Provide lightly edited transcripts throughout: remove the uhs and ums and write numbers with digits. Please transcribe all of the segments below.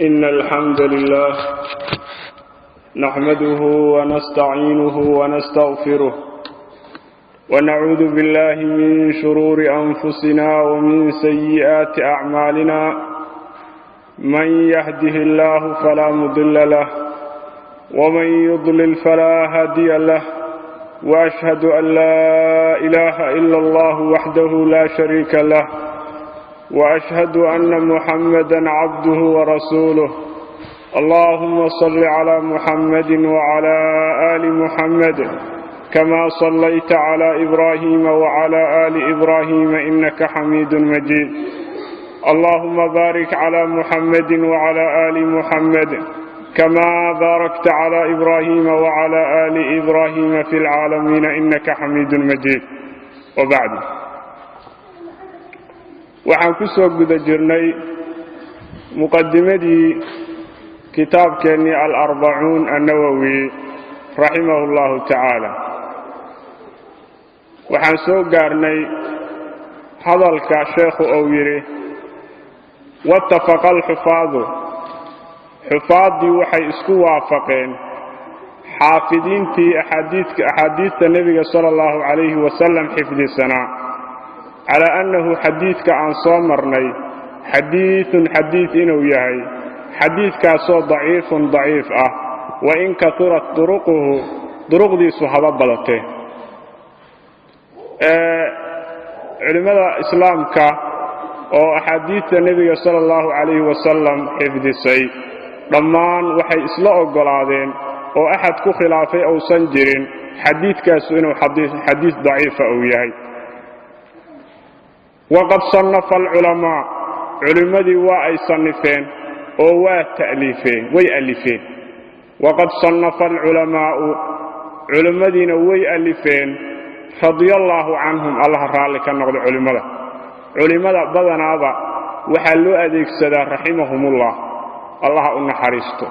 إن الحمد لله نحمده ونستعينه ونستغفره ونعوذ بالله من شرور أنفسنا ومن سيئات أعمالنا، من يهده الله فلا مضل له ومن يضلل فلا هادي له، وأشهد أن لا إله إلا الله وحده لا شريك له، وأشهد أن محمدا عبده ورسوله. اللهم صل على محمد وعلى آل محمد كما صليت على إبراهيم وعلى آل إبراهيم إنك حميد مجيد. اللهم بارك على محمد وعلى آل محمد كما باركت على إبراهيم وعلى آل إبراهيم في العالمين إنك حميد مجيد. وبعد، waxaan ku soo guda jirnay muqadimadii kitaabkeennii Alarbacuun Annawowi raximahu llahu tacaala. Waxaan soo gaarnay hadalka sheekhu uu yidhi: wattafaqa alxufaadu, xufaaddii waxay isku waafaqeen, xaafidiintii axaadiista nebiga sala allahu calayhi wasalam xifdisanaa, calaa annahu xadiidka aan soo marnay xadiidun xadiid inuu yahay, xadiidkaasoo daciifun daciif ah, wa in katurat duruquhu, duruqdiisu haba badatee. Culimmada islaamka oo axaadiidta nebiga sala allahu calayhi wasalam xifdisay dhammaan waxay isla oggolaadeen oo axad ku khilaafay uusan jirin xadiidkaasu inuu xadiis daciifa uu yahay. Waqad sannafa alculamaa, culimmadii waa ay sannifeen oo waa ta'liifeen, way alifeen. Waqad sannafa alculamaa'u, culimmadiina way alifeen, radia allaahu canhum, allaha raalli ka noqda culimmada. Culimmada badanaaba waxaa loo adeegsadaa raximahumullah, allaha u naxariisto,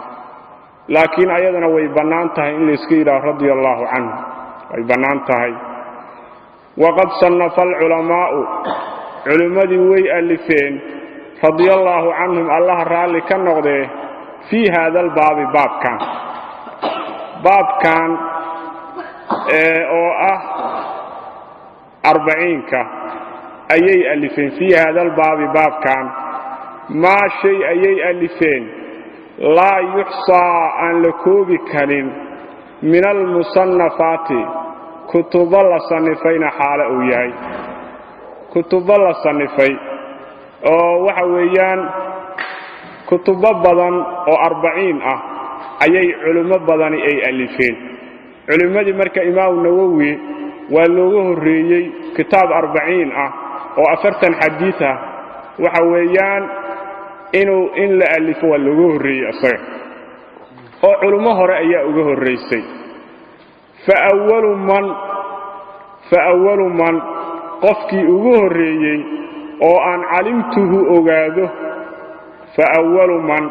laakiin ayadana way bannaan tahay in layska yidhaho radia allaahu canhum, way bannaan tahay. Waqad sannafa alculamaa'u, culimmadii way alifeen, radia allaahu canhum, allaha raalli ka noqdee, fii haada albaabi, baabkan oo ah arbaciinka ayay alifeen. Fii haada albaabi, baabkan, maa shay ayay alifeen laa yuxsaa, aan la koobi karin, min almusannafaati, kutubo la sannifayna xaale uu yahay, kutubo la sannifay oo waxa weeyaan kutubo badan oo arbaciin ah ayay culimmo badani ay alifeen. Culimmadii marka Imaamu Nawowi waa looga horreeyey kitaab arbaciin ah oo 40 xadiid ah, waxa weeyaan inuu in la alifo waa looga horreeyey isaga, oo culummo hore ayaa uga horraysay. Fa awalu man, qofkii ugu horreeyey oo aan calimtuhu ogaado, fa awalu man,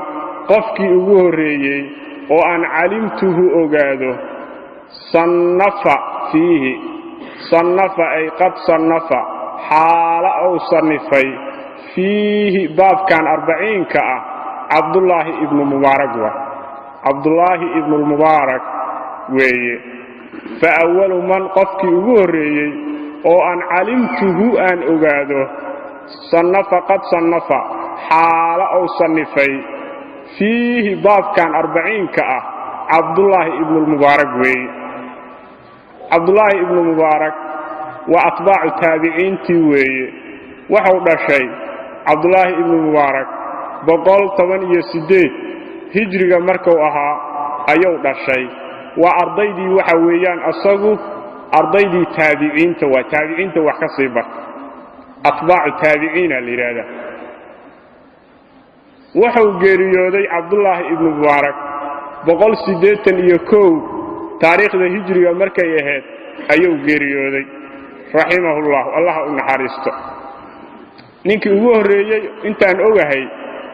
qofkii ugu horreeyey oo aan calimtuhu ogaado, sannafa fiihi, sannafa ay qad sannafa, xaala ou sannifay, fiihi baabkan arbaciinka ah, Cabdullaahi ibnu Mubaarak wa Cabdullaahi ibnulmubaarak weeye. Fa awalu man, qofkii ugu horreeyey oo aan calimtuhu aan ogaado, sannafa qad sannafa, xaala ou sannifay, fiihi baabkan arbaciinka ah, Cabdullaahi ibnulmubaarak weeye. Cabdullaahi ibnu Mubaarak waa atbaacu taabiciintii weeye. Waxau dhashay Cabdullaahi ibnu Mubaarak 118 hijriga markuu ahaa ayuu dhashay. Waa ardaydii, waxa weeyaan asagu ardaydii taabiciinta, waa taabiciinta wax ka sii barta, atbaacu taabiciina la yidhaahdaa. Wuxuu geeriyooday Cabdullaahi ibnu Mubaarak 181 taariikhda hijriga markay ahayd ayuu geeriyooday, raximahullahu, allaha u naxariisto. Ninkii ugu horreeyey intaan ogahay,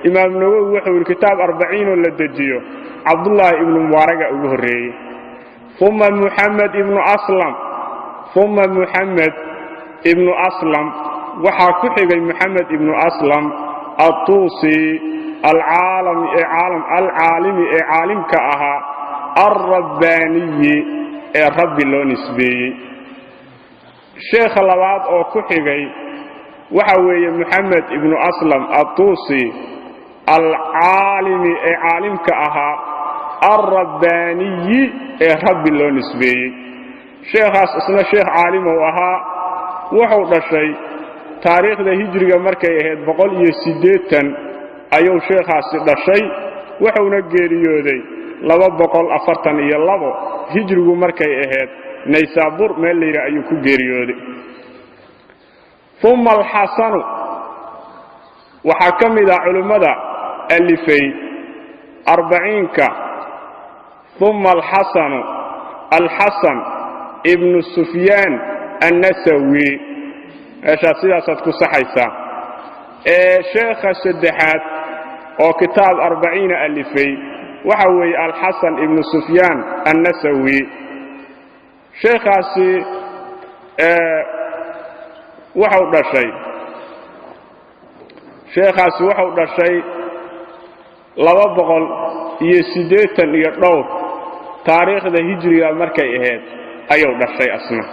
Imaam Nawowi wuxuu yidhi kitaab arbaciinoo la dejiyo Cabdullaahi ibnu Mubaaraga ugu horreeyey. Uma Muxamed ibnu Aslam, uma Muxamed ibnu Aslam, waxaa ku xigay Muxamed ibnu Aslam Attuusi. Alcaalimi ee caalimka ahaa, alrabbaaniyi ee Rabbi loo nisbeeyey. Sheekha labaad oo ku xigay waxa weeye Moxamed ibnu Aslam Adtuusi, alcaalimi ee caalimka ahaa, alrabbaaniyi ee Rabbi loo nisbeeyey. Sheekhaas isna sheekh caalimou ahaa. Wuxuu dhashay taariikhda hijriga markay ahayd 180 ayuu sheekhaasi dhashay, wuxuuna geeriyooday 242 hijrigu markay ahayd. Naysaabuur meel layidhaah ayuu ku geeriyooday. Uma alxasanu, waxaa ka mid ah culimmada alifay arbaciinka. Uma alxasanu, Alxasan ibnu Sufyaan Annasawi. Meeshaas sidaasaad ku saxaysaa. Ee sheekha saddexaad oo kitaab arbaciina alifay waxa weeye Alxasan ibnu Sufyaan Annasawi. Sheekhaasi wuxuu dhashay, sheekhaasi wuxuu dhashay 280 iyo dhowr taariikhda hijriga markay ahayd ayuu dhashay asna.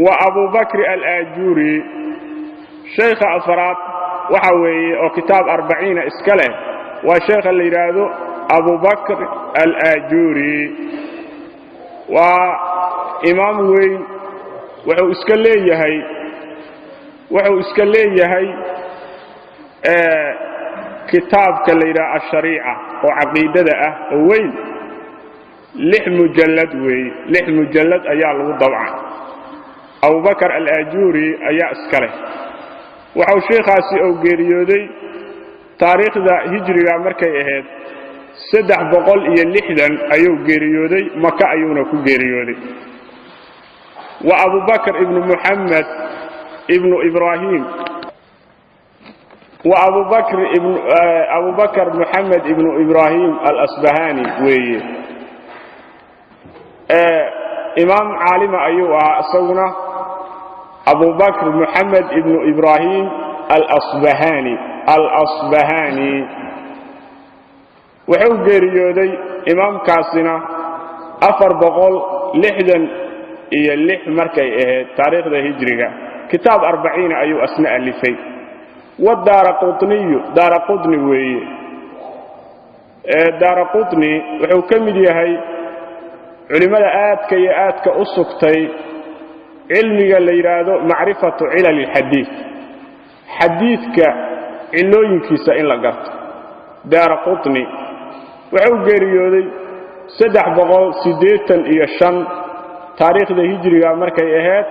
Wa Abubakri Alaajuuri, sheekha afraad waxa weeye oo kitaab arbaciina iska leh waa sheekha la yidhaahdo Abubakr Alaajuuri. Waa imaam weyn. Wuxuu iska leeyahay kitaabka la yidhaha Ashariica oo caqiidada ah oo weyn, lix mujallad weeye, lix mujallad ayaa lagu dabca. Abubakar Alaajuuri ayaa iska leh. Wuxuu sheikhaasi uu geeriyooday taariikhda hijriga markay ahayd 360 ayuu geeriyooday, Maka ayuuna ku geeriyooday. Wa Abubakr ibnu Muxamed ibnu Ibraahim, wa Abubakr Abubakar Muxamed ibnu Ibraahim Alasbahani weeye. Imaam caalima ayuu ahaa isaguna, Abubakr Muxamed ibnu Ibraahim Alasbahani. Alasbahani wuxuu geeriyooday imaamkaasina 466 markay ahayd taariikhda hijriga. Kitaab arbaciina ayuu asna alifay. Wadaara Qutniyu, Daara Qutni weeye. Daara Qutni wuxuu ka mid yahay culimmada aadka iyo aadka u sugtay cilmiga la yidhaahdo macrifatu cilal ilxadiid, xadiidka cilooyinkiisa in la garto. Daara Qutni wuxuu geeriyooday 385 taariikhda hijriga markay ahayd.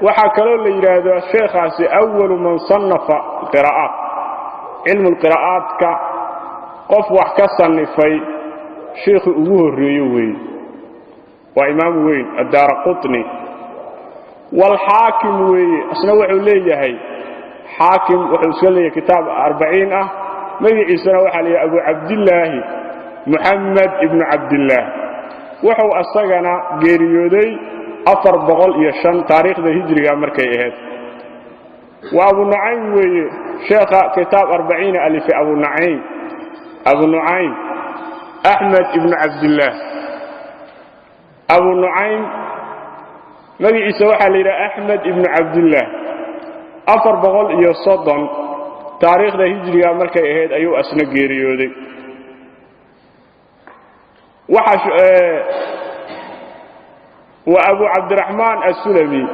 Waxaa kaloo la yidhaahdo sheekhaasi awalu man sannafa qiraa'aat, cilmu lqiraa'aadka qof wax ka sannifay sheikhii ugu horreeye weeye. Waa imaam weyn Addaara Qutni. Waalxaakim weeye, isna wuxuu leeyahay, xaakim wuxuu iska leeyahay kitaab arbaciin ah. Magaciisana waxaa la yidhaha Abu Cabdillaahi Muxamed ibnu Cabdillaah. Wuxuu asagana geeriyooday 405 taariikhda hijriga markay ahayd. Waa Abu Nucaym weeye, sheekha kitaab arbaciina alife, Abu Nucaym, Abu Nucaym Axmed ibnu Cabdillaah. Abu Nucaym magaciisa waxaa la yidhaha Axmed ibnu Cabdillaah. 430 taariikhda hijriga markay ahayd ayuu asna geeriyooday. Waxa waa Abu Cabdiraxmaan Assulami.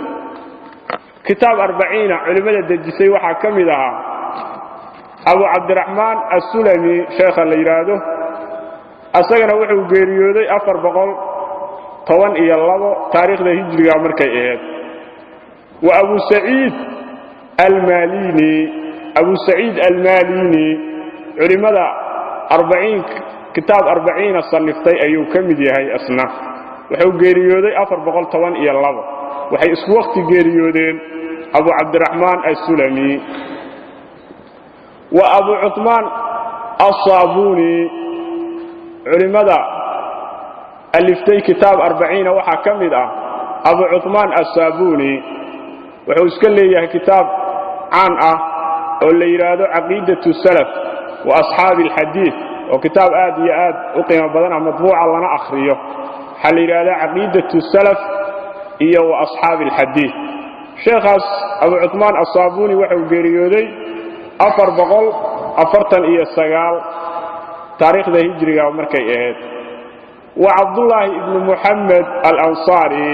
Kitaab arbaciina culimmada dejisay waxaa ka mid ahaa Abu Cabdiraxmaan Assulami sheekha la yidhaahdo. Asagana wuxuu geeriyooday 412 taariikhda hijriga markay ahayd. Wa Abu Saciid Almalini, Abu Saciid Almalini culimmada arbaciin kitaab arbaciina sanniftay ayuu ka mid yahay asna. Wuxuu geeriyooday 412. Waxay isku wakhti geeriyoodeen Abu Cabdiraxmaan Assulami. Wa Abu Cuثmaan Assaabuni, culimmada aliftay kitaab arbaciina waxaa ka mid ah Abu Cuثmaan Assaabuni. Wuxuu iska leeyahay kitaab caan ah oo la yidhaahdo Caqiidatu Salaf. wa asxaabi alxadiid, oo kitaab aad iyo aad u qiimo badan ah, matbuuca lana akhriyo. Waxaa la yidhahdaa Caqiidatu Salaf iyo wa Asxaabi Alxadiid. Sheekhaas Abu Cuثmaan Asaabuuni wuxuu geeriyooday 449 taariikhda hijriga markay ahayd. Wa Cabdullaahi ibnu Muxamed Alansaari,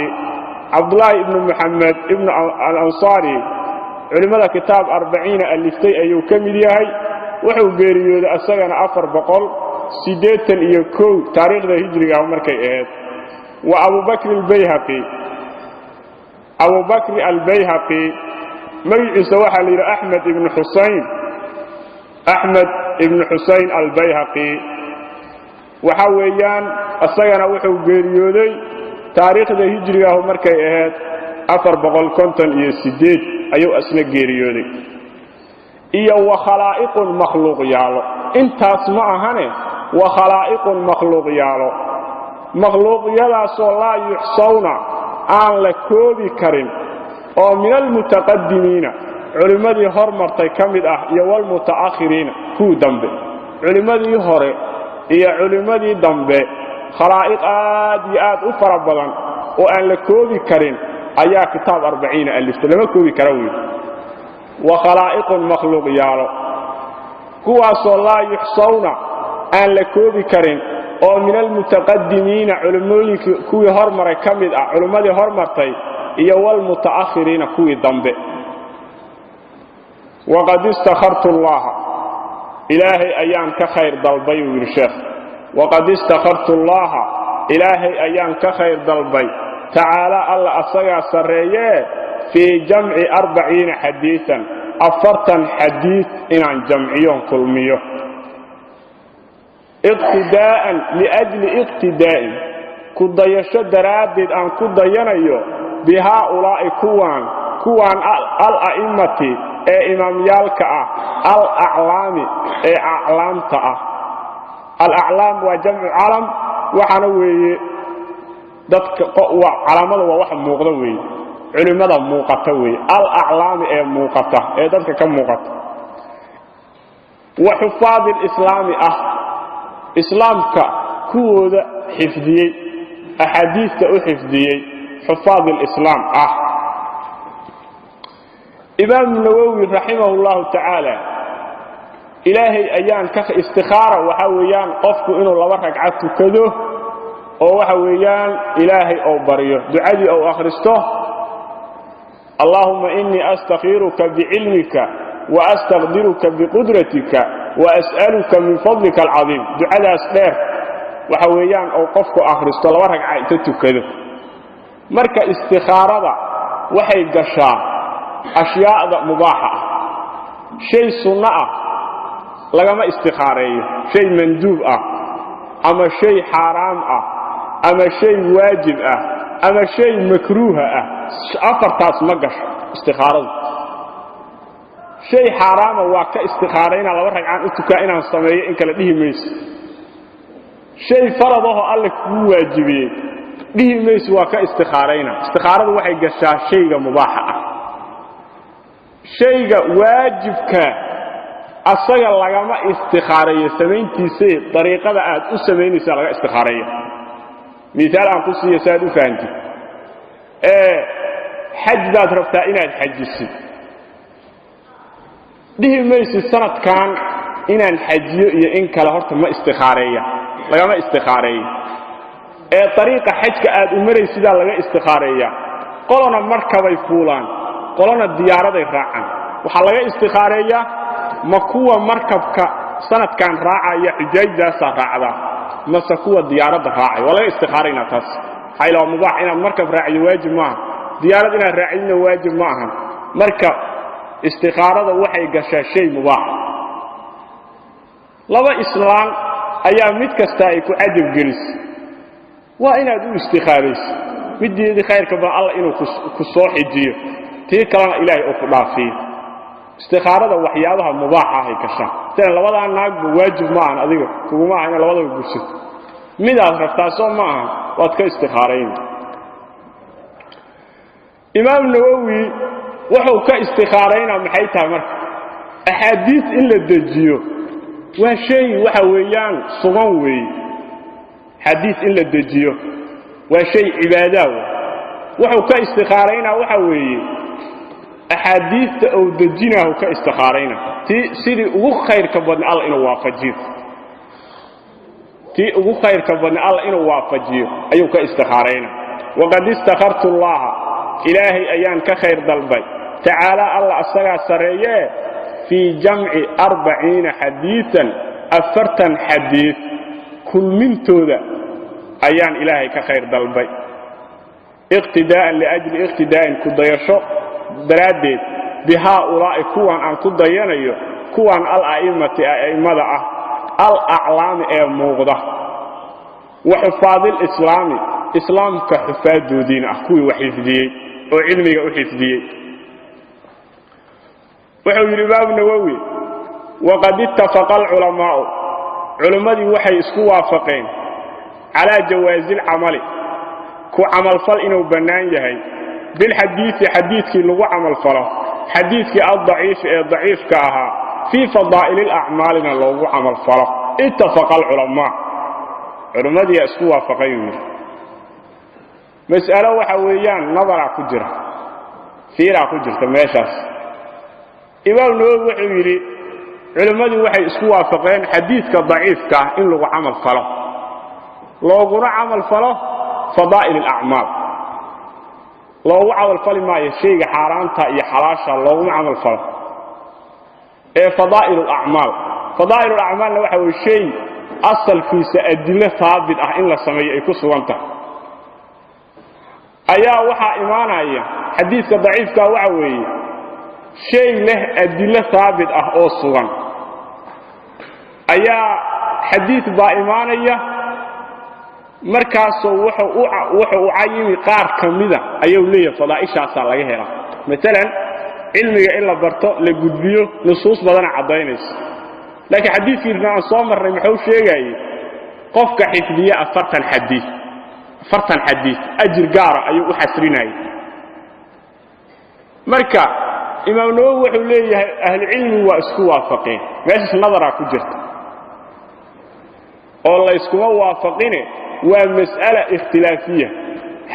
Cabdullaahi ibnu Muxamed ibnu Alansaari culimmada kitaab arbaciina aliftay ayuu ka mid yahay. Wuxuu geeriyooday asagana 481 taariikhda hijriga markay ahayd. Wa Abubakri Albayhaqi, Abubakri Albayhaqi magaciisa waxaa la yidhi Axmed ibnu Xusayn, Axmed ibnu Xusayn Albayhaqi. Waxa weeyaan isagana wuxuu geeriyooday taariikhda hijrigaahu markay ahayd 458 ayuu isna geeriyooday. Iyo wa khalaa'iqun makhluuqyaalo, intaas ma ahane, wa khalaa'iqun makhluuqyaalo, makhluuqyadaasoo laa yuxsawna aan la koobi karin, oo min almutaqadimiina culimmadii hormartay ka mid ah, iyo walmuta'akhiriina kuwii dambe, culimmadii hore iyo culimmadii dambe, khalaa'iq aad iyo aad u fara badan oo aan la koobi karin ayaa kitaab arbaciina aliftay, lama koobi kara wey. Wa khalaa'iqun makhluuqyaalo kuwaasoo laa yuxsawna aan la koobi karin, oo min almutaqadimiina culimmooyinkii kuwii hormaray ka mid ah, culimmadii hormartay, iyo walmuta'akhiriina kuwii dambe. Waqad istakhartu allaha, Ilaahay ayaan ka khayr dalbay, uu yidhi sheekh. Waqad istakhartu allaha, Ilaahay ayaan ka khayr dalbay, tacaala Alla asagaa sarreeyee, fii jamci 40 xadiian, 40 xadiid inaan jamciyoon kulmiyo, iqtidaa'an liajli iqtidaa'in, ku dayasho daraaddeed aan ku dayanayo, bi haaulaa'i kuwaan ala'immati ee imaamyaalka ah, alaclaami ee aclaamta ah. Alaclaam waa jamcu calam, waxaana weeye dadka calaamada waa waxa muuqda weeye, culimmada muuqata weeye, alaclaami ee muuqata ee dadka ka muuqata, wa xufaadi alislaami ah, islaamka kuwooda xifdiyey, axaadiista u xifdiyey, xufaad alislaam ah. Imaamu Nawowi raximah اllahu tacaala, Ilaahay ayaan ka istikhaara, waxaa weeyaan qofku inuu laba ragca tukado oo waxa weeyaan Ilaahay ou baryo, ducadii ou akhristo: "Allaahuma inii astakhiruka bicilmika wa astaqdiruka biqudratika wa as'aluka min fadlika alcadiim." Ducadaas dheer waxa weeyaan ou qofku akhristo laba ragca inta tukado. Marka istikhaarada waxay gashaa ashyaa'da mubaaxa ah. Shay sunno ah lagama istikhaareeyo, shay manduub ah ama shay xaaraam ah ama shay waajib ah ama shay makruuha ah, afartaas ma gasho istikhaaradu. Shay xaaraama waa ka istikhaaraynaa, laba ragcaan u tukaa inaan sameeyo in kale dhihi mayso. Shay farad ahoo Alle kugu waajibiyey dhihi mayso waa ka istikhaarayna. Istikhaaradu waxay gashaa shayga mubaaxa ah. Shayga waajibka asaga lagama istikhaareeyo samayntiisee, dariiqada aad u samaynaysaa laga istikhaareeya. Miaal aan ku siiyo si aad u fahantid. Xaj baad rabtaa inaad xajisid, dhihi maysid sanadkan inaan xajiyo iyo in kale horta ma istikhaareeya, lagama istikhaareeyo, ee dariiqa xajka aad u maraysidaa laga istikhaareeya. Qolona markabay fuulaan, qolona diyaaraday raacaan. Waxaa laga istikhaareeyaa ma kuwa markabka sanadkan raacaya xujaajtaasaa raacdaa mase kuwa diyaaradda raacay, waa laga istikhaaraynaa taas. Maxaa ila waa mubaax, inaad markab raaciyo waajib maaha, diyaarad inaad raacidina waajib ma ahan. Marka istikhaarada waxay gashaa shay mubaaxa. Laba islaan ayaa mid kasta ay ku cajab gelisay, waa inaad u istikhaarayso middeedii khayrka badan Alla inuu ku soo xijiyo, tii kalena Ilaahay uu ku dhaafiyo. Istikhaarada waxyaabaha mubaaxa ahay gashaa. Sidan labadaa naagba waajib ma ahan, adiga kuguma aha inaad labadaba gursato, midaad rabtaa soo ma ahan, waad ka istikhaarayn. Imaam Nawowi wuxuu ka istikhaaraynaa maxay tahay? Marka axaadiis in la dejiyo Waa shay waxa weeyaan sugan weeye. Xadiis in la dejiyo waa shay cibaadaa. Wuxuu ka istikhaaraynaa waxa weeye axaadiista uu dejinaahu ka istikhaarayna tii sidii ugu khayrka badna Alla inuu waafajiyo, tii ugu khayrka badna Alla inuu waafajiyo ayuu ka istikhaarayna. Waqad istakhartu Allaha, Ilaahay ayaan ka khayr dalbay, tacaalaa, Alla asagaa sarreeyee, fii jamci 40 xadiian, 40 xadiid kulmintooda ayaan Ilaahay ka khayr dalbay, iqtidaa'an liajli iqtidaa'in, ku dayasho daraaddeed, bihaa'ulaa'i, kuwan aan ku dayanayo, kuwan ala'imati, a'immada ah, alaclaami, ee muuqda, wa xufaadilislaami, islaamka xufaadoodiina ah, kuwii wax xifdiyey oo cilmiga u xifdiyey. Wuxuu yidhi Imaamu Nawowi: waqad ittafaqa alculamaa'u, culimmadii waxay isku waafaqeen, calaa jawaazi alcamali, ku camalfal inuu bannaan yahay, bilxadiidi, xadiidkii lagu camalfalo, xadiidkii addaciifi, ee daciifka ahaa, fii fadaa'ili alacmaalina loogu camalfalo. Ittafaqa alculamaa, culimmadiiyaa isku waafaqay, uu yidhi. Mas'alo waxa weeyaan nadaraa ku jira, fiiraa ku jirta meeshaas. Imaam Nawowi wuxuu yidhi culimmadii waxay isku waafaqeen xadiidka daciifka ah in lagu camal falo, looguna camal falo fadaa'il alacmaal. Loogu camalfali maayo shayga xaaraanta iyo xalaasha, looguma camal falo ee fadaa'il alacmaal. Fadaa'il alacmaalna waxa weye shay asalkiisa adillo haabit ah in la sameeyo ay ku sugan tahay. Ayaa waxaa imaanaya xadiidka daciifkaa waxa weeye shay leh adillo haabit ah oo sugan ayaa xadiid baa imaanaya, markaasoo wuxuu u cayimi qaar ka mida ayuu leeyahay fadaa'ishaasaa laga helaa. Maalan, cilmiga in la barto, la gudbiyo, nusuus badana caddaynaysa, laakiin xadiidkiisna aan soo marnay muxuu sheegayey? Qofka xifdiya 40 xadiid, 40 xadiid ajir gaara ayuu u xasrinayay. Marka Imaam Nawowi wuxuu leeyahay ahlucilmigu waa isku waafaqeen. Meeshaas nadaraa ku jirta oo layskuma waafaqine, waa mas'ala ikhtilaafiya.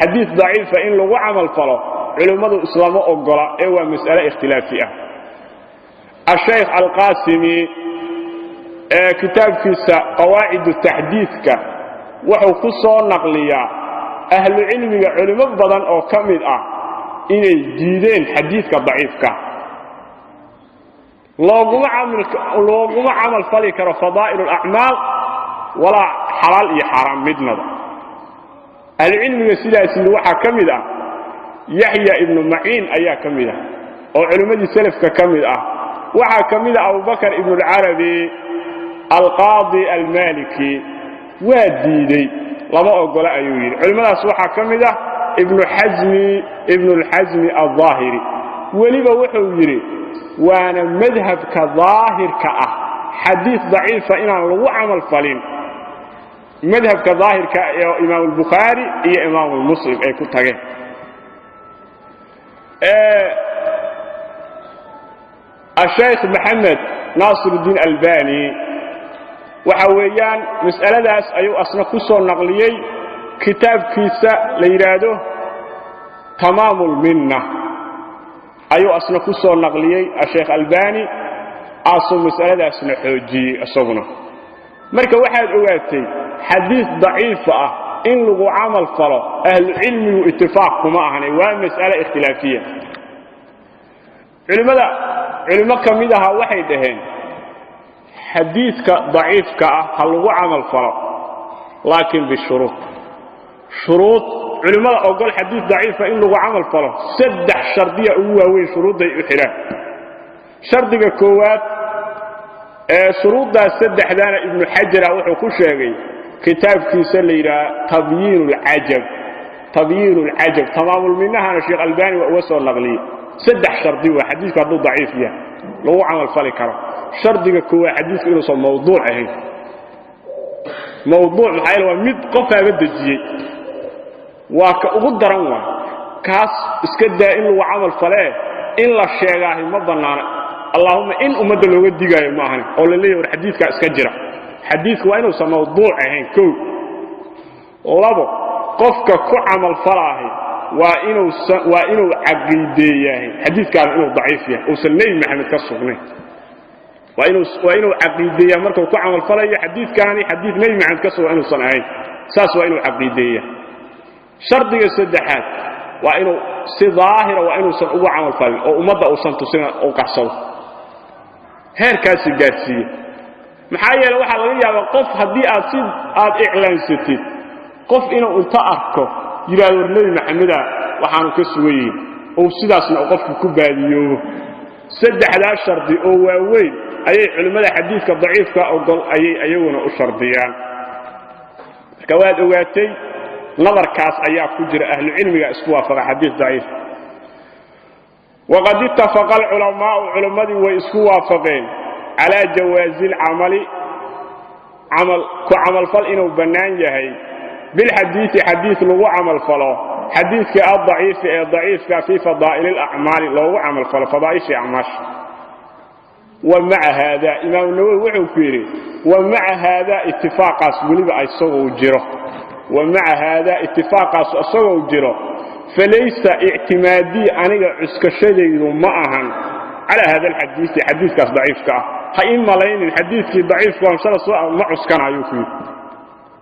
Xadiid daciifa in lagu camal falo culimmadu islama ogola ee waa mas'ale ikhtilaafi ah. Ashaykh Alqaasimi ee kitaabkiisa Qawaacidu Taxdiidka wuxuu ku soo naqliyaa ahlucilmiga culimmo badan oo ka mid ah inay diideen xadiidka daciifka looguma camal fali karo fadaa'il alacmaal walaa xalaal iyo xaaraam midnaba. Ahlucilmiga sidaas yidhi waxaa ka mid ah Yaxya Ibnu Maciin ayaa ka mid ah oo culimmadii selafka ka mid ah. Waxaa ka mid ah Abubakar Ibnulcarabi Alqaadi Almaliki, waa diidey, lama ogola ayuu yidhi. Culimmadaas waxaa ka mid ah Ibnu Xasmi, Ibnulxasmi Aldaahiri. Weliba wuxuu yidhi waana madhabka daahirka ah xadiis daciifa inaan lagu camal falin, madhabka daahirka ee Imaam Albukhaari iyo Imaam Muslim ay ku tageen. Ashaykh Maxamed Naasiruddiin Albani waxa weeyaan mas'aladaas ayuu asna ku soo naqliyey kitaabkiisa la yidhaahdo Tamaamulminna ayuu asna ku soo naqliyey. Asheekh Albani aasuu mas'aladaasna xoojiyey isaguna. Marka waxaad ogaatay xadiis daciifa ah in lagu camal falo ahlucilmigu itifaaq kuma ahane, waa mas'ale ikhtilaafiya. Culimmada culimo ka mid ahaa waxay dhaheen xadiidka daciifka ah ha lagu camal falo, laakiin bishuruud. Shuruud culimmada ogol xadiis daciifa in lagu camal falo saddex shardiya ugu waaweyn shuruudday u xidhaan. Shardiga koowaad ee shuruuddaas saddexdaana Ibnu Xajara wuxuu ku sheegay kitaabkiisa la yidhaha Tabyiin alcajab, Tabyiin alcajab. Tamaamulminahana Sheekh Albani waa uga soo naqliyey. Saddex shardi waa xadiisku hadduu daciif yahay lagu camal fali karo. Shardiga koowaad, xadiisku inuusan mawduuc ahayn. Mawduuc maxaa yeele waa mid qofaaba dejiyey, waa ka ugu daran. Waa kaas iska daa in lagu camal falee, in la sheegaahi ma bannaana. Allahumma in ummadda looga digaayo ma ahani oo la leeyahy war xadiidkaa iska jira. Xadiidku waa inuusan mawduuc ahayn. Kow, labo, qofka ku camalfalaahi waa inuu caqiideeyahay xadiidkaana inuu daciif yahay, uusan Nebi Maxamed ka sugnayn. Waa inuu caqiideeyaa markuu ku camalfalayo xadiidkaani xadiid Nebi Maxamed ka sugan inuusan ahayn, saas waa inuu caqiideeyaa. Shardiga saddexaad waa inuu si daahira waa inuusan ugu camalfalin oo ummadda uusan tusin u qarsado, heerkaasi gaadhsiiye. Maxaa yeele waxaa laga yaabaa qof haddii aad si aad iclaansatid, qof inuu inta arko yidhahdo war Nebi Maxameda waxaanu ka sugan yihin, ou sidaasna uu qofka ku baadiyoobo. Saddexdaa shardi oo waaweyn ayay culimmada xadiidka daciifka ogol ayay ayaguna u shardiyaan. Marka waad ogaatay nadarkaas ayaa ku jira, ahlucilmiga isku waafaqa xadiid daciif. Waqad ittafaqa alculamaa'u, culimmadii way isku waafaqeen, calaa jawaazi alcamali, camal ku camalfal inuu bannaan yahay, bilxadiidi, xadiid lagu camalfalo, xadiidka addaciifi ee daciifka, fii fadaa'ili alacmaali loogu camalfalo, fadaa'ishii acmaasha. Wa maca haada, Imaamu Nawowi wuxuu ku yidhi, wa maca haadaa, itifaaqaas weliba isagou jiro, wa maca haadaa, itifaaqaas isagou jiro, falaysa ictimaadii, aniga cuskashadaydu ma ahan, calaa hada alxadiidi, xadiidkaas daciifka ah. Ha ii malaynin xadiidkii daciifka shala soo ma cuskanayuu ku yidhi.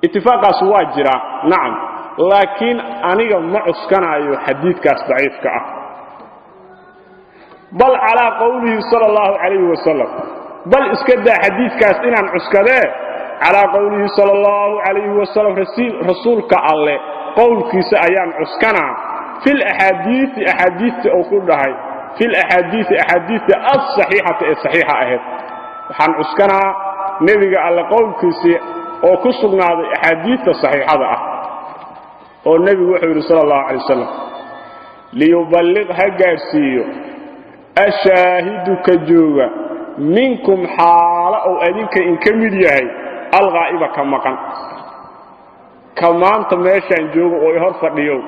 Itifaaqaas waa jiraa, nacam, laakiin aniga ma cuskanaayo xadiidkaas daciifka ah. Bal calaa qowlihi sala allahu calayhi wasalam, bal iska daa xadiidkaas inaan cuskadee, calaa qowlihi sala allahu calayhi wasalam, rasuulka alle qowlkiisa ayaan cuskanaa, fil axaadiisi, axaadiista uu ku dhahay, fil axaadiisi, axaadiista alsaxiixata ee saxiixa ahayd. Waxaan cuskanaa nebiga alle qowlkiisii oo ku sugnaaday axaadiista saxiixada ah, oo nebigu wuxuu yidhi sala allahu calay wasalam: liyuballiq, ha gaadhsiiyo, ashaahidu, ka jooga, minkum, xaalo ou adinka inka mid yahay, alghaa'iba, ka maqan. Ka maanta meeshaan jooga oo i hor fadhiyow,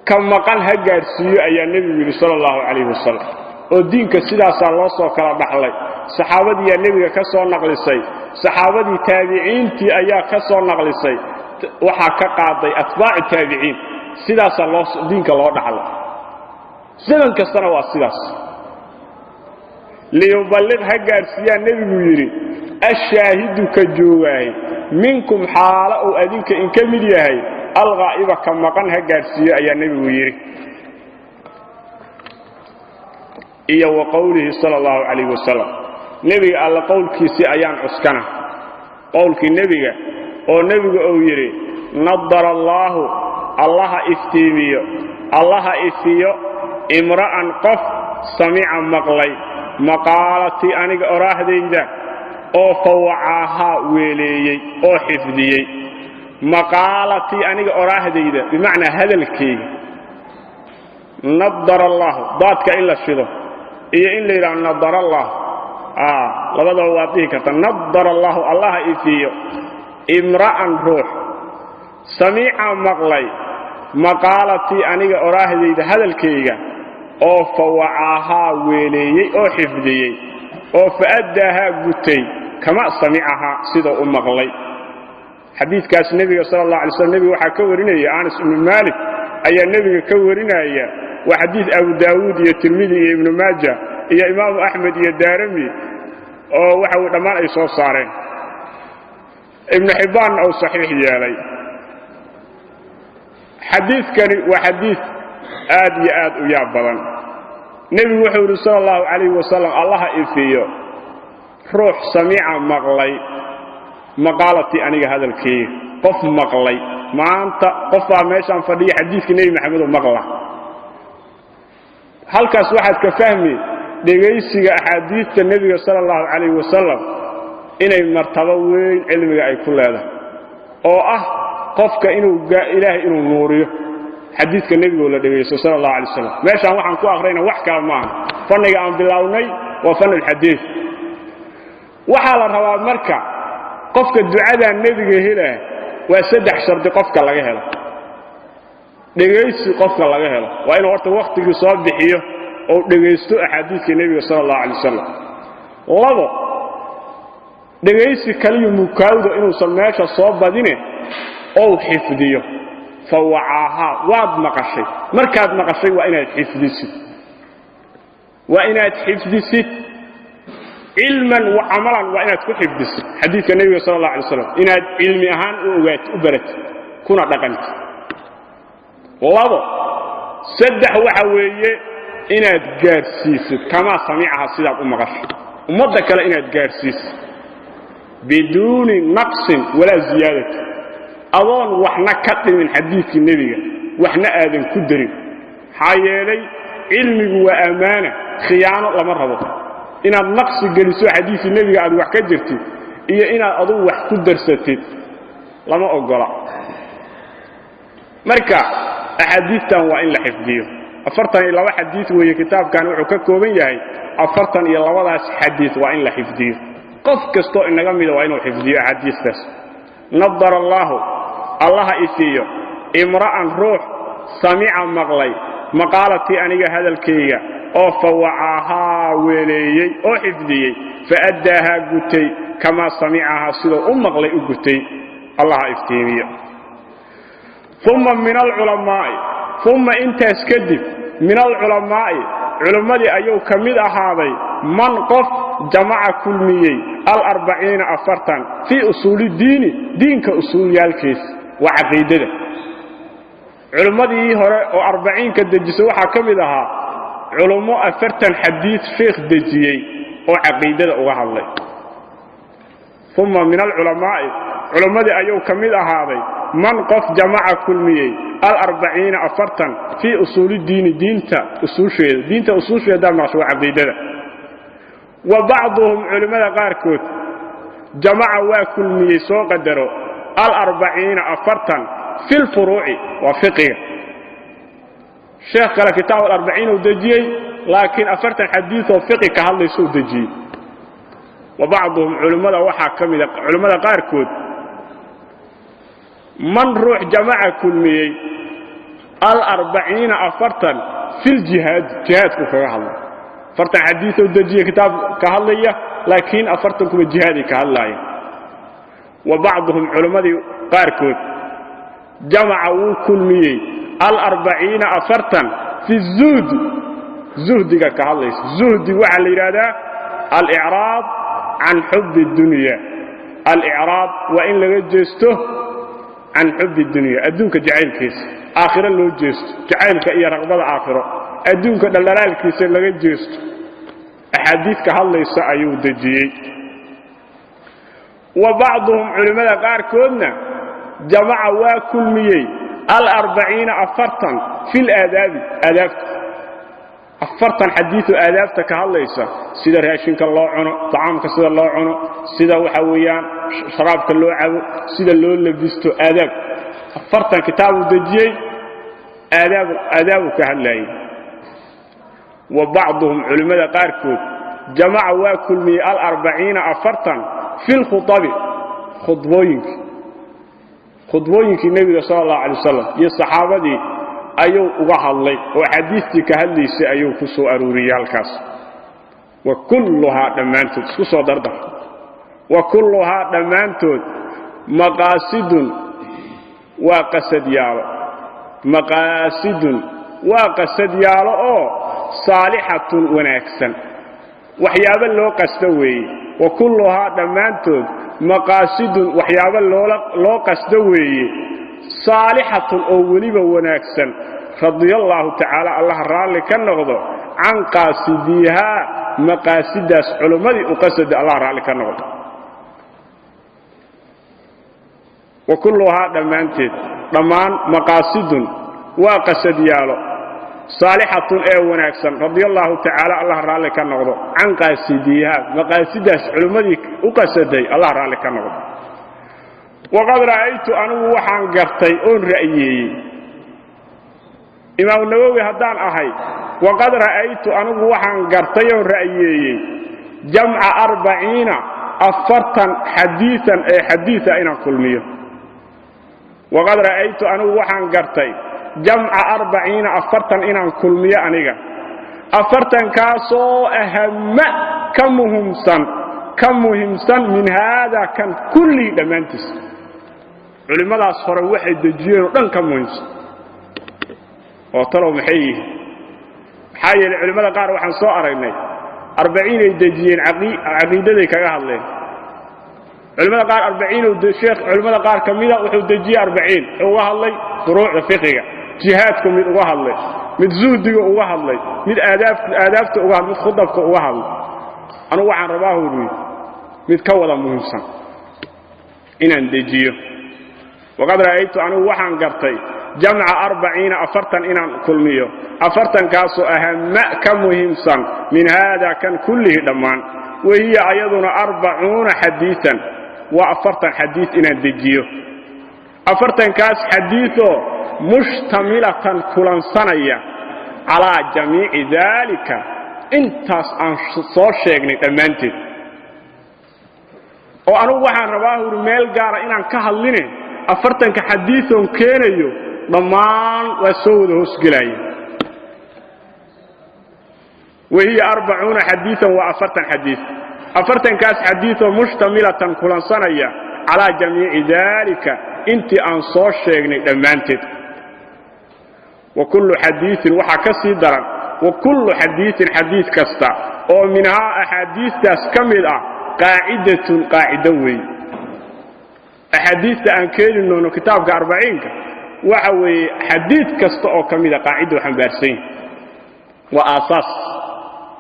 ka maqan ha gaadhsiiyo, ayaa nebigu yidhi sala allahu calayhi wasalam. Oo diinka sidaasaa loo soo kala dhaxlay. Saxaabadiiyaa nebiga ka soo naqlisay, saxaabadii taabiciintii ayaa ka soo naqlisay, waxaa ka qaaday atbaacu taabiciin. Sidaasaa loo diinka loo dhaxlay, zaman kastana waa sidaas. Liyuballiq, ha gaadhsiiyaa nebigu yidhi, ashaahidu, ka joogaahay, minkum, xaalo uu adinka inka mid yahay, alghaa'iba, ka maqan ha gaadhsiiyo, ayaa nebigu yidhi. Iyo wa qowlihi sala allahu calayhi wasalam, nebiga alle qowlkiisii ayaan cuskana, qowlkii nebiga oo nebigu uu yidhi: nadara allaahu, allaha iftiimiyo, allaha ifiyo, imra'an, qof, samica, maqlay, maqaalatii, aniga oraahdayda, oo fawacaahaa, weeleeyey oo xifdiyey. Maqaalatii, aniga oraahdayda, bimacnaa hadalkayga. Nadara allaahu, daadka in la shido iyo in la yidhaho nadara allah, labadaba waad dhihi karta. Nadara allaahu, allaha ifiyo, imra'an, ruux, samiica, maqlay, maqaalatii, aniga oraahdayda, hadalkayga, oo fawacaahaa, weeleeyey oo xifdiyey, oo fa'addaahaa, gutay, kama samicahaa, sidoo u maqlay. Xadiidkaas nebiga sala allah alay slam, nebiga waxaa ka warinaya Anas ibnu Maalik ayaa nebiga ka warinaya. Waa xadiid Abu Daawuud iyo Tirmidi iyo Ibnu Maaja iyo Imaamu Axmed iyo Daarami oo waxa weye dhammaan ay soo saareen, Ibnu Xibbaanna uu saxiix yeelay. Xadiidkani waa xadiid aad iyo aad u yaab badan. Nebigu wuxuu yidhi sala allahu calayhi wasalam: allaha ifiyo ruux samiica, maqlay, maqaalatii, aniga hadalkayga. Qof maqlay maanta, qofbaa meeshaan fadhiya xadiidka Nebi Maxamedo maqla. Halkaas waxaad ka fahmi dhegaysiga axaadiidta nebiga sala allahu calayhi wasalam inay martabo weyn cilmiga ay ku leedahay, oo ah qofka inuu Ilaahay inuu nuuriyo xadiidka nebigoo la dhegaysto sala allahu alay wasalam. Meeshaan waxaan ku akhrayna wax kale maaha, fanniga aan bilownay waa fan alxadiid. Waxaa la rabaa marka qofka ducadaa nebiga helaa waa saddex shardi. Qofka laga helo dhegaysi, qofka laga helo waa inuu horta wakhtigii soo bixiyo oo dhegaysto axaadiiska nebiga sala allahu calay wasalam. Labo, dhegaysi kaliyu mukaawda inuusan meesha soo badine ou xifdiyo. Fa wacaahaa, waad maqashay, markaad maqashay waa inaad xifdisid, waa inaad xifdisid cilman wa camalan, waa inaad ku xifdisid xadiidka nebiga sala allah alay slam, inaad cilmi ahaan u ogaatid, u baratid, kuna dhaqantid. Labo, saddex waxa weeye inaad gaadhsiisid kamaa samicaha, sidaad u maqashay ummadda kale inaad gaadhsiisid, biduuni naqsin walaa ziyaadati, adoon waxna ka dhimin xadiidkii nebiga, waxna aadan ku darin. Maxaa yeelay cilmigu waa ammaana, khiyaano lama rabo. Inaad naqsi geliso xadiidkii nebiga aad wax ka jirtid iyo inaad adugu wax ku darsatid lama oggola. Marka axaadiistan waa in la xifdiyo. 42 xadiid weeye kitaabkan, wuxuu ka kooban yahay 42daas xadiid, waa in la xifdiyo. Qof kastoo inaga mida waa inuu xifdiyo axaadiistaas. Nadara allaahu, allaha isiiyo, imra'an ruux samica maqlay maqaalatii aniga hadalkayga oo fa wacaahaa weeleeyey oo xifdiyey, fa addaahaa gutay kamaa samicahaa siduu u maqlay u gutay, allaha iftiimiyo. Uma min alculamaa'i, uma intaas kadib min alculamaa'i, culimmadii ayuu ka mid ahaaday man qof jamaca kulmiyey alarbaciina 40 fii usuuli diini, diinka usuulyaalkiisa waa caqiidada. Culimmadii hore oo arbaciinka dejisay waxaa ka mid ahaa culummo 40 xadiid sheikh dejiyey oo caqiidada uga hadlay. Uma min alculamaa'i, culimmadii ayuu ka mid ahaaday man qof jamaca kulmiyey alarbaciina 40 fii usuuli diini, diinta usuusheeda. Diinta usuusheeda maqasho waa caqiidada. Wa bacduhum, culimmada qaarkood, jamaca waa kulmiyey, soo qadaro, alarbaciina 40 fi lfuruuci, waa fiqiga. Sheekh kale kitaab alarbaciin uu dejiyey, laakiin 40 xadiid oo fiqi ka hadlaysuu dejiyey. Wa bacduhum, culimmada waxaa ka mida culimmada qaarkood man ruux jamaca kulmiyey alarbaciina 40 fi ljihaadi, jihaadku kaga hadlay. 40 xadiioo dejiyey kitaab ka hadlaya, laakiin 40 kuba jihaaday ka hadlaaya. Wa bacduhum, culimmadii qaarkood, jamaca wuu kulmiyey alarbaciina 40 fi zuhdi, zuhdiga ka hadlaysa. Zuhdi waxaa la yidhaahdaa alicraab can xubbi dunya. Alicraab waa in laga jeesto can xubbi dunya, adduunka jacaylkiisa, aakhiro loo jeesto, jacaylka iyo raqbada aakhiro, adduunka dhaldhalaalkiisa laga jeesto. Axaadiid ka hadlaysa ayuu dejiyey. Wa bacduhum, culimmada qaarkoodna, jamaca waa kulmiyey alarbaciina 40 fi laadaabi, aadaabta. 40 xadiioo aadaabta ka hadlaysa, sida raashinka loo cuno, tacaamka sida loo cuno, sida waxa weeyaan sharaabka loo cabo, sida loo labisto, aadaab. 40 kitaabuu dejiyey, aadaab aadaabuu ka hadlaayey. Wa bacduhum, culimmada qaarkood, jamaca waa kulmiyey alarbaciina 40 fi lkhutabi, khudbooyinkii, khudbooyinkii nebiga sala allahu alay wasalam iyo saxaabadii ayuu uga hadlay oo axaadiistii ka hadlaysay ayuu ku soo aruuriyey halkaas. Wa kulluhaa dhammaantood, isku soo dardar, wa kulluhaa dhammaantood maqaasidun waa qasad yaalo, maqaasidun waa qasad yaalo oo saalixatun wanaagsan, waxyaabo loo qasto weeye. Wa kulluhaa dhammaantood maqaasidun waxyaabo loo qasto weeye, saalixatun oo weliba wanaagsan. Radiallaahu tacaala, allaha raalli ka noqdo, can qaasidiihaa, maqaasidaas culimmadii u qasada allah raalli ka noqdo. Wa kulluhaa dhammaanteed, dhammaan maqaasidun waa qasad yaalo saalixatun ee wanaagsan, radiallaahu tacaala, allah raalli ka noqdo, can qaasidiihaa, maqaasidaas culimmadii u qasaday allah raalli ka noqdo. Waqad ra'aytu, anigu waxaan gartay oon ra'yeeyey, imaamu Nawowi haddaan ahay, waqad ra'aytu, anigu waxaan gartay oon ra'yeeyey jamca 40 40 xadiian ee xadiia inaan kulmiyo. Waqad ra'aytu, anigu waxaan gartay jamca 40 40 inaan kulmiyo aniga. Afartankaasoo ahama ka muhimsan, ka muhiimsan min haada kan kullii dhammaantiis, culimmadaas hore waxay dejiyeen oo dhan ka muhiimsan. Oo talow maxay yihiin? Maxaa yeelay culimmada qaar waxaan soo aragnay arbaciinay dejiyeen, caqiidaday kaga hadleen. Culimmada qaar arbaciin, sheekh culimmada qaar ka mida wuxuu dejiyey arbaciin, wuxuu uga hadlay furuucda fiqiga, jihaadku mid uga hadlay, mid zuhdiga uga hadlay, mid aadaabta uga hadlay, mid khudabka uga hadlay. Anugu waxaan rabaa huri mid ka wada muhiimsan inaan dejiyo. Waqad ra'aytu, anigu waxaan gartay, jamca arbaciina, afartan inaan kulmiyo, afartankaasoo ahama ka muhiimsan min haada kan kullihi dhammaan. Wahiya ayaduna 40 xadiian, waa 40 xadiis inaan dejiyo, afartankaas xadiioo mushtamilatan kulansanaya calaa jamiici daalika, intaas aan soo sheegnay dhammaanteed. Oo anugu waxaan rabaa huri meel gaara inaan ka hadline, afartanka xadiisoon keenayo dhammaan waa soo wada hoosgelaya. Wahiya 40 xadiian, waa 40 xadiis, afartankaas xadiioo mushtamilatan kulansanaya calaa jamiici daalika, intii aan soo sheegnay dhammaanteed. Wa kullu xadiiin, waxaa ka sii daran, wa kullu xadiiin, xadiis kasta oo minhaa axaadiistaas ka mid ah, qaacidatun, qaacido weeye. Axaadiista aan keeni doono kitaabka arbaciinka waxa weeye xadiid kasta oo ka mida qaacidou xambaarsan yahay, waa aasaas.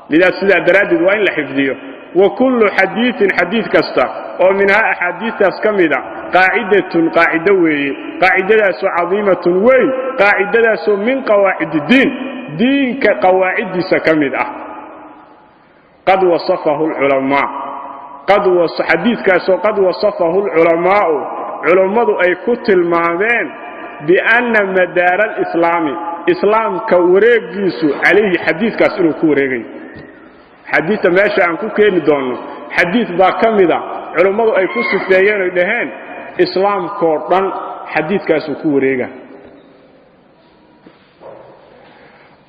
Lidaa sidaa daraaddeed waa in la xifdiyo. Wa kullu xadiiin, xadiid kasta oo minhaa axaadiistaas ka mida, qaacidatun, qaacido weeye, qaacidadaasoo cadiimatun weyn, qaacidadaasoo min qawaacid diin, diinka qawaaciddiisa ka mid ah. Qad wasafahu lculamaa, xadiidkaasoo qad wasafahu lculamaa'u, culammadu ay ku tilmaameen, bianna madaara alislaami, islaamka wareegiisu, calayhi, xadiidkaas inuu ku wareegayo. Xadiidta meesha aan ku keeni doonno xadiid baa ka mida culummadu ay ku sifeeyeen oy dhaheen islaamkoo dhan xadiidkaasuu ku wareega.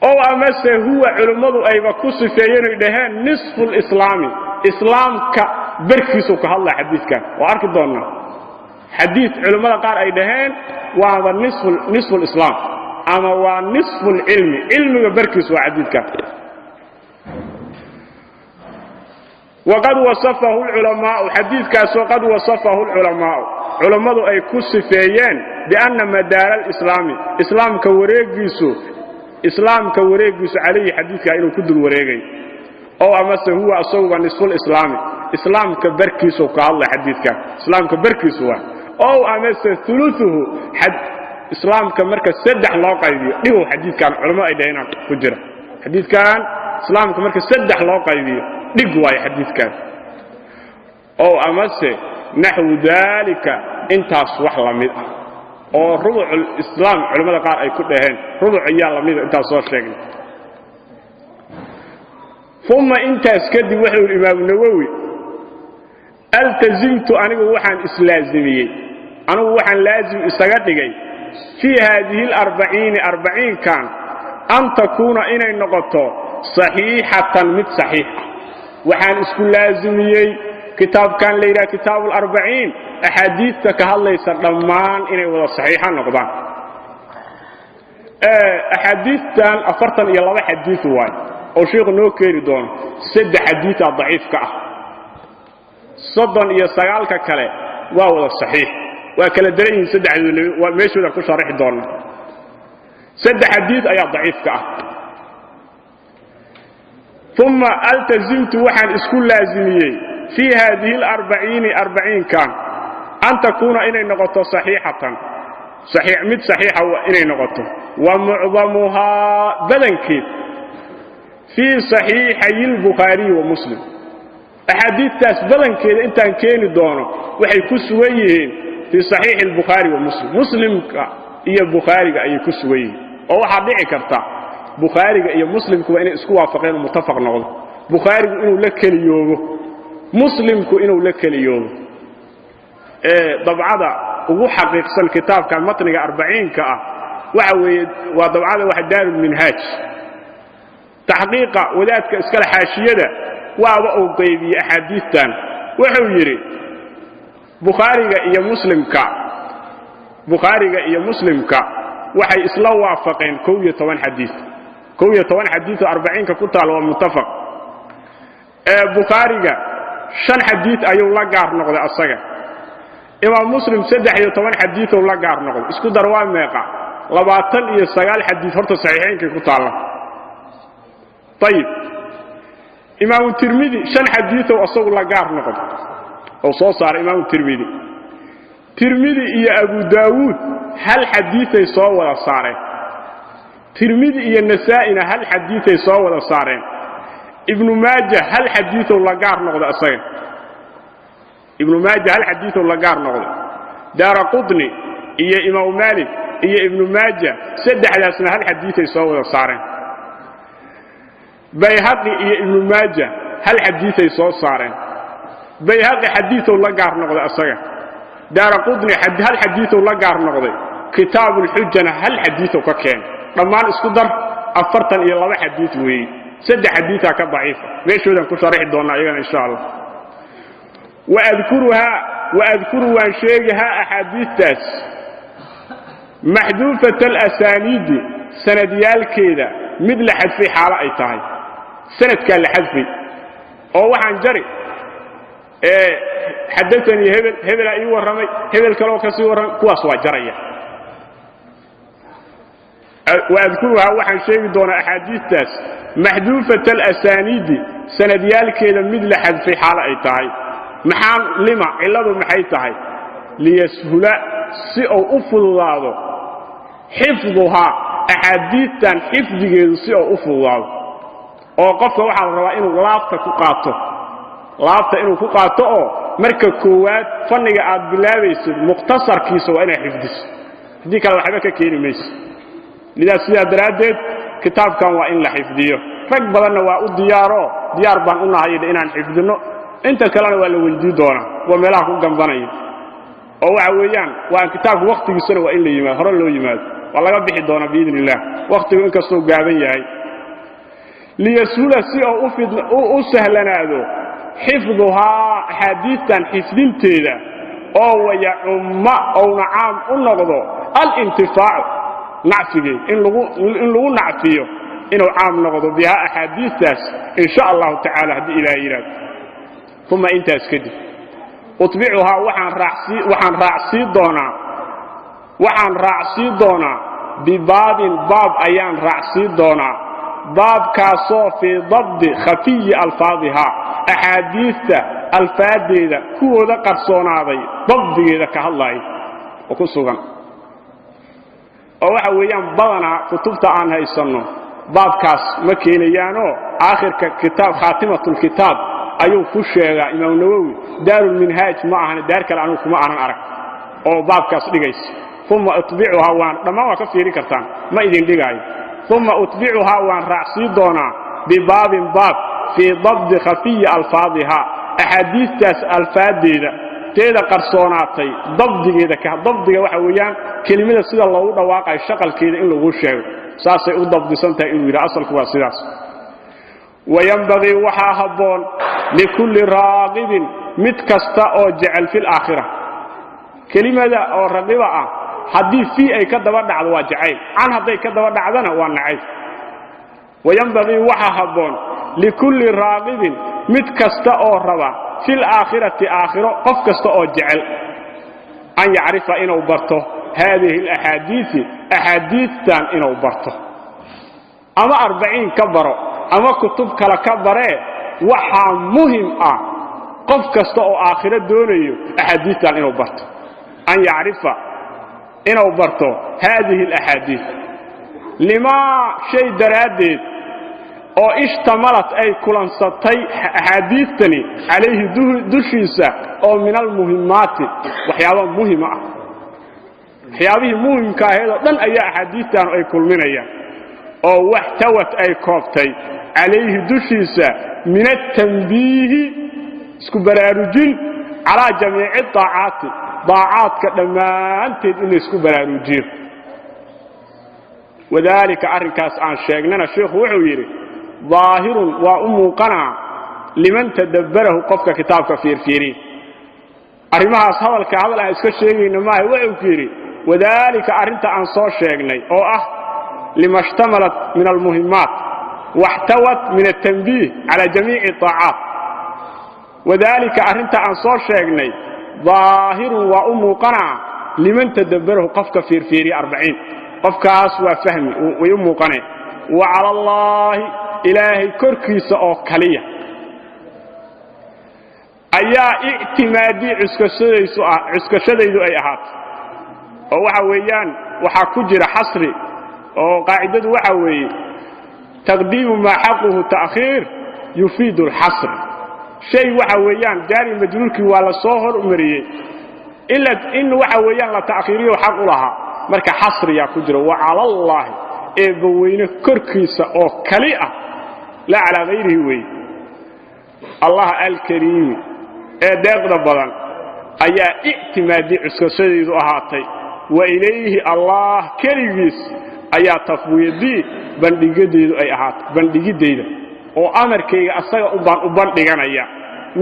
Ow amase huwa, culummadu ayba ku sifeeyeen oy dhaheen nisfu lislaami, islaamka barkiisuu ka hadlaya xadiidkan. Waa arki doonnaa xadiid culummada qaar ay dhaheen waaba nisfu lislaam ama waa nisfu lcilmi, cilmiga barkiisu waa xadiidkan. Waqad wasafahu lculamaa'u, xadiidkaasoo qad wasafahu lculamaa'u, culammadu ay ku sifeeyeen, bianna madaara alislaami, islaamka wareegiisu, islaamka wareegiisu, calayhi, xadiidkaa inuu ku dul wareegay. Ow amase huwa asaguba nisfulislaami, islaamka barkiisuu ka hadlay xadiidkan, islaamka barkiisu waa. Ow amase uluuhu, islaamka marka saddex loo qaybiyo dhigow xadiidkan culammadu ay dhaheenaan ku jira. Xadiidkan islaamka marka saddex loo qaybiyo dhig waayo xadiidkan. Ow amase naxwu daalika, intaas wax la mid ah oo rubuculislaam culimmada qaar ay ku dhaheen, rubuc ayaa la mida intaas soo sheegnay. Uma intaas kadib wuxuu yidhi imaamu Nawowi: altazimtu, anigu waxaan islaazimiyey, anigu waxaan laazim isaga dhigay, fii haadihi alarbaciini, arbaciinkan, an takuuna, inay noqoto, saxiixatan, mid saxiix ah. Waxaan isku laazimiyey kitaabkan la yidhaha kitaabu alarbaciin axaadiista ka hadlaysa dhammaan inay wada saxiixa noqdaan. Axaadiistan 42 xadiis waay oo sheikhu noo keeni doono. Saddex xadiisaa daciif ka ah, 39-ka kale waa wada saxiix. Waa kala daran yihiin saddexdooda, waa meeshooda ku sharaxi doona. Saddex xadiis ayaa daciif ka ah. Uma altazimtu, waxaan isku laazimiyey, fii haadihi alarbaciini, arbaciinkan, an takuuna, inay noqoto, saxiixatan, mid saxiixa inay noqoto, wa mucdamuhaa, badankeed, fii saxiixayi lbukhaariyi wa Muslim. Axaadiistaas badankeeda intaan keeni doono waxay ku sugan yihiin fii saxiixi albukhaari wa Muslim, Muslimka iyo Bukhaariga ayay ku sugan yihiin. Oo waxaa dhici karta Bukhaariga iyo Muslimkuba inay isku waafaqeen oo muttafaq noqdo, Bukhaarigu inuu la keliyoobo, Muslimku inuu la keliyoobo. Dabcada ugu xaqiiqsan kitaabkan matniga arbaciinka ah waxa weeye waa dabcada waxa Daarulminhaaj. Taxqiiqa wadaadka iskale xaashiyada waaba uu qaybiyey axaadiistan. Wuxuu yidhi Bukhaariga iyo Muslimka waxay isla waafaqeen 11 xadiis. 11 xadiis oo arbaciinka ku taal waa muttafaq. Ee Bukhaariga shan xadiis ayuu la gaar noqday asaga. Imaam Muslim 13 xadiisou la gaar noqday. Isku dar waa meeqa? 29 xadiis horta saxiixaynkay ku taalla. Ayib, Imaamu Tirmidi shan xadiisow asagu la gaar noqday oo soo saaray Imaamu Tirmidi. Tirmidi iyo Abu Daawuud hal xadiisay soo wada saareen. Tirmidi iyo Nasaa'ina hal xadiisay soo wada saareen. Ibnu Maaja hal xadiisow la gaar noqday asaga. Ibnu Maaja hal xadiisow la gaar noqday. Daara Qutni iyo Imaamu Maalik iyo Ibnu Maaja saddexdaasna hal xadiisay soo wada saareen. Bayhaqi iyo Ibnu Maaja hal xadiisay soo saareen. Bayhaqi xadiisow la gaar noqday asaga. Daara Qutni hal xadiisow la gaar noqday. Kitaabulxujana hal xadiisow ka keenay. Dhammaan isku dar, 42 xadiis weeye. Saddex xadiisaa ka daciifa, meeshoodaan ku sharaxi doonnaa iyagana, insha Allah. Waadkuruhaa, waadkuru, waan sheegahaa axaadiistaas maxduufata alasaaniidi, sanadyaalkeeda mid la xadfay xaalo ay tahay. Sanadkaa la xadfay oo waxaan jari xadaanii hebel, hebelaa ii warramay, hebel kaloo ka sii warramay, kuwaas waa jaraya. Waadkuruhaa, waxaan sheegi doonaa axaadiistaas maxduufata alasaaniidi, sanadyaalkeeda mid la xadfay xaalo ay tahay. Maxaan lima cilladu maxay tahay? Liyashula, si uu u fududaado, xifduhaa, axaadiistan xifdigeedu si uu u fududaado. Oo qofka waxaa la rabaa inuu laabta ku qaato, laabta inuu ku qaato. Oo marka koowaad fanniga aad bilaabaysid mukhtasarkiisa waa inaad xifdiso, haddii kale waxba ka keeni mayso. Lidaa sidaa daraaddeed kitaabkan waa in la xifdiyo. Rag badanna waa u diyaaro, diyaar baan u nahay inaan xifdinno. Inta kalena waa la weydii doonaa, waa meelaha ku gambanaya. Oo waxa weeyaan waa kitaabka wakhtigiisana waa in la yimaado, hore loo yimaado. Waa laga bixi doonaa biidn illah, wakhtigu inkastuu gaaban yahay. Liyashula, si oo u sahlanaado, xifduhaa, axaadiistan xifdinteeda, oo wayacumma, ouna caam u noqdo, alintifaacu, nacfigeed in lagu nacfiyo, inuu caam noqdo, bihaa, axaadiistaas, in sha Allahu tacala, haddii Ilaah yidhaahdo. Uma, intaas kadib, utbicuhaa, waxaan raacsii doonaa bibaabin, baab ayaan raacsii doonaa, baabkaasoo fii dabdi khafiyi alfaadihaa, axaadiista alfaadeeda kuwooda qarsoonaaday dabdigeeda ka hadlaaya oo ku sugan. Oo waxa weeyaan badanaa kutubta aan haysanno baabkaas ma keenayaanoo aakhirka kitaab, khaatimatulkitaab, ayuu ku sheegaa Imaam Nawowi. Daarulminhaaj ma ahan, daar kale anugu kuma aanan arag oo baabkaas dhigaysa. Uma utbicuhaa, waan dhammaan waa ka fiiri kartaan, ma idin dhigaayo. Uma utbicuhaa, waan raacsii doonaa, bibaabin, baab, fii dabdi khafiyi alfaadihaa, axaadiistaas alfaadeeda teeda qarsoonaatay dabdigeeda. Dabdiga waxa weeyaan kelimada sida loogu dhawaaqayo, shaqalkeeda in lagu sheego, saasay u dabdisan tahay inuu yidhaha. Asalku waa sidaas. Wayanbagii, waxaa habboon, likulli raaqibin, mid kasta oo jecel, fi laakhira. Kelimada oo raqiba ah haddii fii ay ka daba dhacdo waa jacayl, can hadday ka daba dhacdana waa nacayb. Wayanbagii, waxaa habboon, likulli raaqibin, mid kasta oo raba, fi laakhirati, aakhiro qof kasta oo jecel, an yacrifa, inuu barto, haadihi alaxaadiisi, axaadiistan inuu barto. Ama arbaciin ka baro ama kutub kale ka baree, waxaa muhim ah qof kasta oo aakhiro doonayo axaadiistan inuu barto. An yacrifa, inuu barto, haadihi alaxaadiis, limaa shay daraaddeed oo ishtamalat, ay kulansatay axaadiistani, calayhi, dushiisa, oo min almuhimmaati, waxyaaba muhima ah. Waxyaabihii muhimka ahayd oo dhan ayaa axaadiistaanu ay kulminayaan, oo waxtawat, ay koobtay, calayhi, dushiisa, min atanbiihi, isku baraarujin, calaa jamiici daacaati, daacaadka dhammaanteed in la isku baraarujiyo. Wadaalika, arrinkaas aan sheegnana, sheikhu wuxuu yidhi Daahirun waa u muuqanaa liman tadabbarahu, qofka kitaabka fiirfiiriya. Arrimahaas hadalka hadal aan iska sheegayno maaha. Wuxuu ku yidhi: wadaalika arrinta aan soo sheegnay oo ah lima ishtamalat min almuhimmaat waxtawat min altanbiih cala jamiici aacaat. Wadaalika arrinta aan soo sheegnay daahirun waa u muuqanaa liman tadabbarahu, qofka fiirfiiriya 40, qofkaas waa fahmi, way u muuqaneen. Wa cala allaahi, ilaahay korkiisa oo kaliya ayaa ictimaadii cuskashadaydu ay ahaatay. Oo waxa weeyaan waxaa ku jira xasri, oo qaacidadu waxa weeye taqdiimu maa xaquhu ta'khiir yufiidu alxasr. Shay waxa weeyaan jaari majruurkii waa la soo hormariyey in waxa weeyaan la ta'khiiriyo xaq u lahaa. Marka xasriyaa ku jira. Wa cala allaahi, eebbaweyne korkiisa oo kali ah, laa calaa hayrihi weeye. Allah alkariimi ee deeqda badan ayaa ictimaadii cuskashadaydu ahaatay. Wa ilayhi, allah keligiis ayaa tafwiidii bandhigadeedu ay ahaatay, bandhigiddayda oo amarkayga asaga umbaan u bandhiganaya.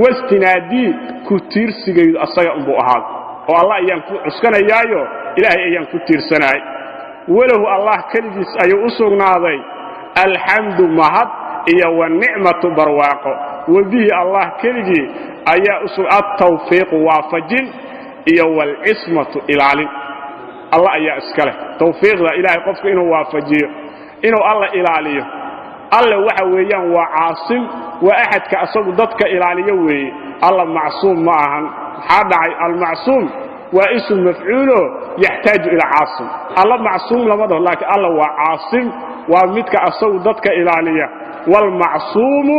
Wastinaadii, ku tiirsigaydu asaga unbuu ahaaday, oo allah ayaan ku cuskanayaayo, ilaahay ayaan ku tiirsanaay. Walahu, allah keligiis ayuu u sugnaaday alxamdu, mahad iyo wanicmatu, barwaaqo. Wabihi, allah keligii ayaa altawfiiqu, waafajin, iyo walcismatu, ilaalin. Allah ayaa iska leh tawfiiqda, ilaahay qofka inuu waafajiyo, inuu alla ilaaliyo. Alle waxa weeyaan waa caasim, waa axadka asagu dadka ilaaliyo weeye. Alla macsuum ma ahan. Maxaa dhacay? Almacsuum waa ism mafcuulo yaxtaaju ilaa caasim. Alla macsuum lama dhaho, laakiin alla waa caasim, waa midka asagu dadka ilaaliya. Waalmacsuumu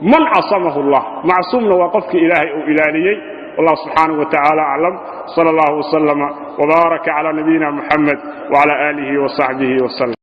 man casamahu allah, macsuumna waa qofkii ilaahay uu ilaaliyey. Wallahu subxaanahu wa tacaala aclam. Sala allahu wasalama wbaaraka cala nabiyina muxamed wcala aalihi wasaxbihi waslm.